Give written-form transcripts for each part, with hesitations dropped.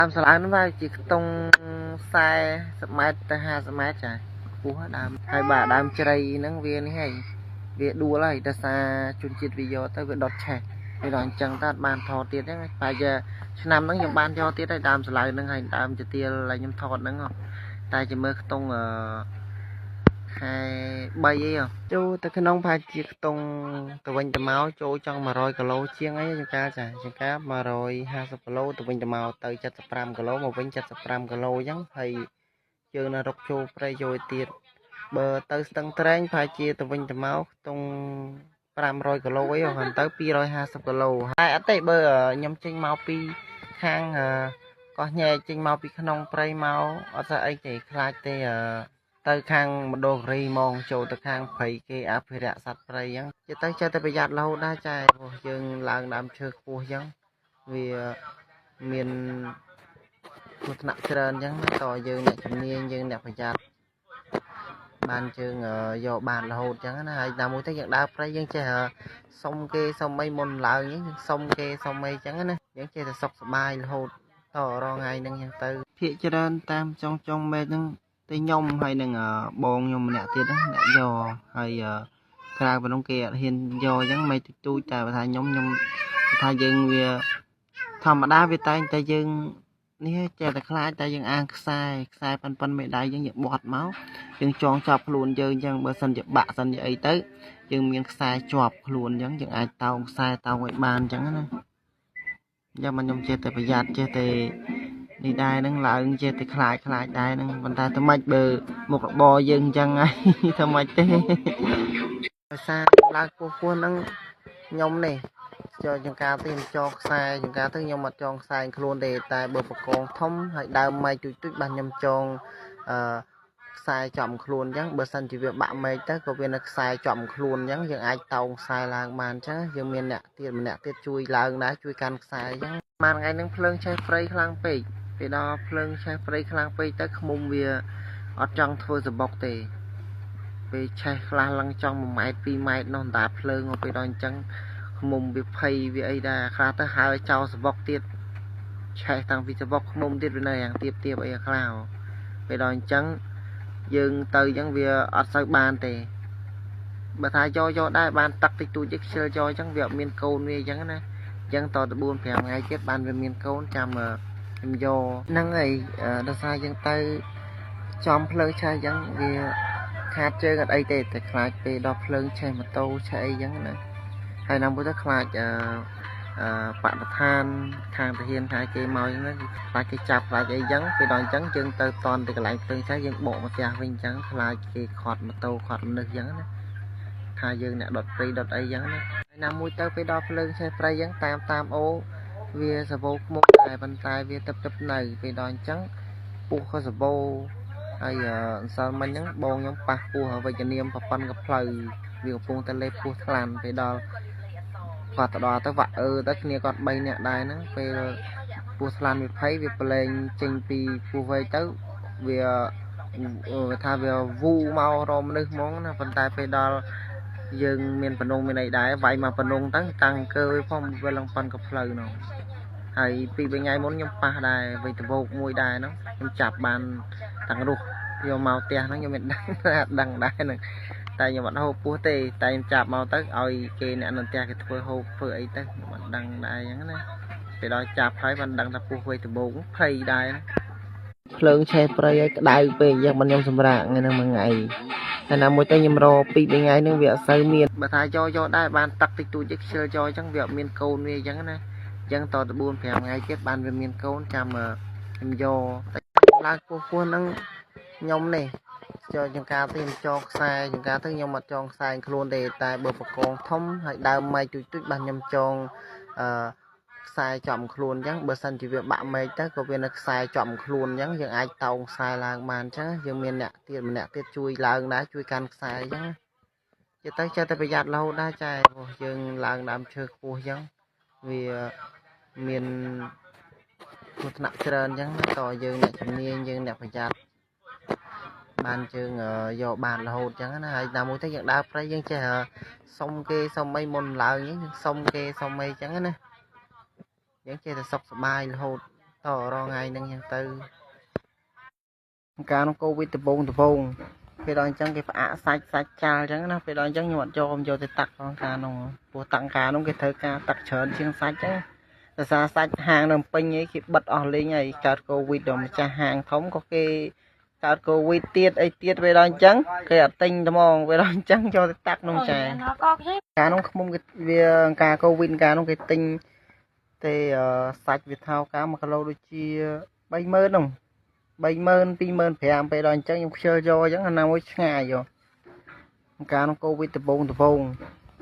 ដើមស្រឡៅហ្នឹងជាខ្ទង់40ម៉ែត្រទៅ50ម៉ែត្រចាខ្ពស់ដើមហើយបាទដើមជ្រៃហ្នឹងវានេះហើយវាដួលហើយដោយសារជនជាតិវាយកទៅវាដុតឆេះវាដល់អញ្ចឹងតើបានថតទៀតហ្នឹងប្រហែលជាឆ្នាំហ្នឹងខ្ញុំបានយកទៀតហើយដើមស្រឡៅហ្នឹងហើយដើមជាទៀលហើយខ្ញុំថតហ្នឹងតែជាមើលខ្ទង់ខែ3អីចូលទៅក្នុងប្រហែលជាខ្ទង់ទៅវិញទៅមកចូលចង់100គីឡូជាងអីចង្ការចាចង្ការ150គីឡូទៅវិញទៅមកទៅ75គីឡូមកវិញ75គីឡូអញ្ចឹងហើយយើងនៅរកចូលព្រៃចូលទៀតបើទៅស្ទឹងត្រែងប្រហែលជាទៅវិញទៅមកខ្ទង់500គីឡូអីហ្នឹងទៅ250គីឡូហើយអត់ទេបើខ្ញុំចេញមកពីខាងកោះញែកចេញមកពីក្នុងព្រៃមកអត់ស្អីទេខ្លាចទេទៅខាងមណ្ឌលគិរីហ្មងចូលទៅខាងព្រៃគេអភិរក្សសត្វព្រៃអញ្ចឹងទៅចេះតែប្រយ័ត្នរហូតដែរចាព្រោះយើងឡើងដើមឈើខ្ពស់អញ្ចឹងវាមានគ្រោះថ្នាក់ច្រើនអញ្ចឹងតយើងអ្នកជំនាញយើងអ្នកប្រយ័ត្នបានជើងយកបានរហូតអញ្ចឹងណាហើយតាមមួយទៅយើងដើរព្រៃយើងចេះសុំគេសុំអីមុនឡើងអញ្ចឹងសុំគេសុំអីអញ្ចឹងណាយើងចេះតែសុខសប្បាយរហូតតរងថ្ងៃហ្នឹងអញ្ចឹងទៅភាកច្រើនតាមចុងចុងមេឃហ្នឹងតែខ្ញុំហើយនឹងបងខ្ញុំម្នាក់ទៀតហ្នឹងអ្នកយកហើយក្រៅប៉ុណ្ណឹងគេអត់ហ៊ានយកអញ្ចឹងមិនទូចតែបើថាខ្ញុំថាយើងវាធម្មតាវាតែងតែយើងនេះចេះតែខ្លាចតែយើងអាងខ្សែខ្សែប៉ិនប៉ិនមេដៃយើងយើងបត់មកយើងចងចាប់ខ្លួនយើងអញ្ចឹងបើសិនជាបាក់សិនជាអីទៅយើងមានខ្សែជាប់ខ្លួនអញ្ចឹងយើងអាចតោងខ្សែតោងឲ្យបានអញ្ចឹងណាយ៉ាងមកខ្ញុំចេះតែប្រយ័ត្នចេះតែនេះដែរហ្នឹងឡើងចេះតែខ្លាចខ្លាចដែរហ្នឹងប៉ុន្តែធ្វើម៉េចបើមុខរបរយើងអញ្ចឹងហើយធ្វើម៉េចទេដោយសារឡើងពោះពោះហ្នឹងខ្ញុំនេះចូលចង្ការទៅខ្ញុំចងខ្សែចង្ការទៅខ្ញុំអត់ចងខ្សែខ្លួនទេតែបើបកងធំហើយដើមមែកទូចទូចបានខ្ញុំចងអឺខ្សែចំខ្លួនអញ្ចឹងបើសិនជាវាបាក់មែកទៅក៏វានៅខ្សែចំខ្លួនអញ្ចឹងយើងអាចតោងខ្សែឡើងបានអញ្ចឹងយើងមានអ្នកទៀតម្នាក់ទៀតជួយឡើងដែរជួយកាន់ខ្សែអញ្ចឹងមួយថ្ងៃហ្នឹងភ្លើងឆេះព្រៃខ្លាំងពេកពេលដល់ភ្លើងឆេះព្រៃខ្លាំងពេកទៅខ្មុំវាអត់ចង់ធ្វើសបុកទេពេលឆេះខ្លះឡើងចង់1ម៉ែត្រ2ម៉ែត្រនោះតាភ្លើងមកពេលដល់អញ្ចឹងខ្មុំវាភ័យវាអីដែរខ្លះទៅហើចោលសបុកទៀតឆេះតាំងពីសបុកខ្មុំទៀតវានៅយ៉ាងទៀបទៀបអីខ្លះពេលដល់អញ្ចឹងយើងទៅអញ្ចឹងវាអត់សូវបានទេបើថាយកយកដែរបានទឹកតិចតួចខ្ជិលយកអញ្ចឹងវាអត់មានកូនវាអញ្ចឹងណាអញ្ចឹងតទៅ4 5ថ្ងៃទៀតបានវាមានកូនចាំខ្ញុំយកហ្នឹងហើយដោយសារយើងទៅចំភ្លើងឆេះអញ្ចឹងវាខាតជើងអត់អីទេតែខ្លាចពេលដល់ភ្លើងឆេះម៉ូតូឆេះអីអញ្ចឹងណាហើយណាមួយទៅខ្លាចបរិស្ថានខាងទាហានថាគេមកអញ្ចឹងខ្លាចគេចាប់ខ្លាចអីអញ្ចឹងពេលដល់អញ្ចឹងយើងទៅតន់ទៅកន្លែងភ្លើងឆេះយើងបកមកផ្ទះវិញអញ្ចឹងខ្លាចគេខាត់ម៉ូតូខាត់មនុស្សអញ្ចឹងណាថាយើងអ្នកដុតព្រៃដុតអីអញ្ចឹងណាហើយណាមួយទៅពេលដល់ភ្លើងឆេះព្រៃអញ្ចឹងតាមតាមអូវាសបោខ្មុំដែរប៉ុន្តែវាទឹកទឹកនៅពេលដល់អញ្ចឹងពុះក៏សបោហើយអន្សិលមិញហ្នឹងបងខ្ញុំប៉ះពោះវិជ្ជនាមប្រព័ន្ធកផ្លូវវាកំពុងតែលេបពោះថ្លាន់ពេលដល់គាត់ទៅដល់ទៅវាក់អឺទៅគ្នាគាត់3នាក់ដែរហ្នឹងពេលពោះថ្លាន់វាភ័យវាប្រឡែងចេញពីពោះវែកទៅវាថាវាវូមករមមនុស្សហ្មងណាប៉ុន្តែពេលដល់យើងមានបនងមានអីដែរវាយមកបនងទៅតាំងកើផងវាឡើងប៉ុនកផ្លូវនោះហើយពី3ថ្ងៃមុនខ្ញុំប៉ះដែរវិញដបោកមួយដែរហ្នឹងខ្ញុំចាប់បានតាំងរស់យកមកផ្ទះហ្នឹងខ្ញុំមិនដឹងដឹងដែរហ្នឹងតែខ្ញុំអត់ហូបពោះទេតែខ្ញុំចាប់មកទៅឲ្យគេអ្នកនៅផ្ទះគេធ្វើហូបធ្វើអីទៅខ្ញុំអត់ដឹងដែរអញ្ចឹងណាពេលដល់ចាប់ហើយបានដឹងថាពោះវិញដបោកភ័យដែរភ្លើងឆេះព្រៃឲ្យក្តៅពេកយ៉ាងមិនខ្ញុំសម្រាកថ្ងៃហ្នឹងមួយថ្ងៃតែណាមួយទៅខ្ញុំរក2 3ថ្ងៃហ្នឹងវាអត់សូវមានបើថាយកយកដែរបានទឹកតិចតួចខ្ជិលយកអញ្ចឹងវាអត់មានកូនវាអញ្ចឹងណាអញ្ចឹងតទៅ4 5ថ្ងៃទៀតបានវាមានកូនចាំខ្ញុំយកតែឡើងពោះពោះហ្នឹងខ្ញុំនេះចូលចង្ការទៅខ្ញុំចងខ្សែចង្ការទៅខ្ញុំអត់ចងខ្សែខ្លួនទេតែបើបកងធំហើយដើមមែកទូចទូចបានខ្ញុំចងអឺខ្សែចំខ្លួនអញ្ចឹងបើសិនជាវាបាក់មែកទៅក៏វានៅខ្សែចំខ្លួនអញ្ចឹងយើងអាចតោងខ្សែឡើងបានអញ្ចឹងយើងមានអ្នកទៀតម្នាក់ទៀតជួយឡើងដែរជួយកាន់ខ្សែអញ្ចឹងទៅចេះតែប្រយ័ត្នរហូតដែរចាព្រោះយើងឡើងដើមឈើខ្ពស់អញ្ចឹងវាមានគ្រោះថ្នាក់ច្រើនអញ្ចឹងតយើងអ្នកជំនាញយើងអ្នកប្រយ័ត្នបានជើងយកបានរហូតអញ្ចឹងណាហើយតាមមួយទៅយើងដើរព្រៃយើងចេះសុំគេសុំអីមុនឡើងអញ្ចឹងសុំគេសុំអីអញ្ចឹងណាយើងចេះតែសុខសប្បាយរហូត តរងថ្ងៃហ្នឹងអញ្ចឹងទៅកាលនោះកូវីដដំបូងដំបូងពេលដល់អញ្ចឹងគេផ្អាកសាច់សាច់ចាល់អញ្ចឹងណាពេលដល់អញ្ចឹងខ្ញុំអត់យកខ្ញុំយកទៅតាក់ផងកាលនោះព្រោះតាក់កាលនោះគេត្រូវការតាក់ច្រើនជាងសាច់អញ្ចឹងដោយសារសាច់ហាងនៅពេញអីគេបិទអស់លេងហើយកើតកូវីដដល់ម្ចាស់ហាងធំក៏គេកើតកូវីដទៀតអីទៀតពេលដល់អញ្ចឹងគេអត់ទិញត្មងពេលដល់អញ្ចឹងយកទៅតាក់ក្នុងចាកាលនោះខ្មុំគេវាការកូវីដកាលនោះគេទិញទេសាច់វាថោកា1គីឡូដូចជា30000នោះ30000 25000ពេលដល់អញ្ចឹងខ្ញុំខ្ជិលយកអញ្ចឹងណាមួយឆ្ងាយយកកាលនោះកូវីដដំបូងដំបូង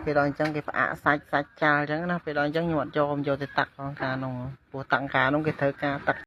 ពេលដល់អញ្ចឹងគេផ្អាកសាច់សាច់ចាល់អញ្ចឹងណាពេលដល់អញ្ចឹងខ្ញុំអត់យកខ្ញុំយកទៅតាក់ផងកាលនោះព្រោះតាក់កាលនោះគេត្រូវការតាក់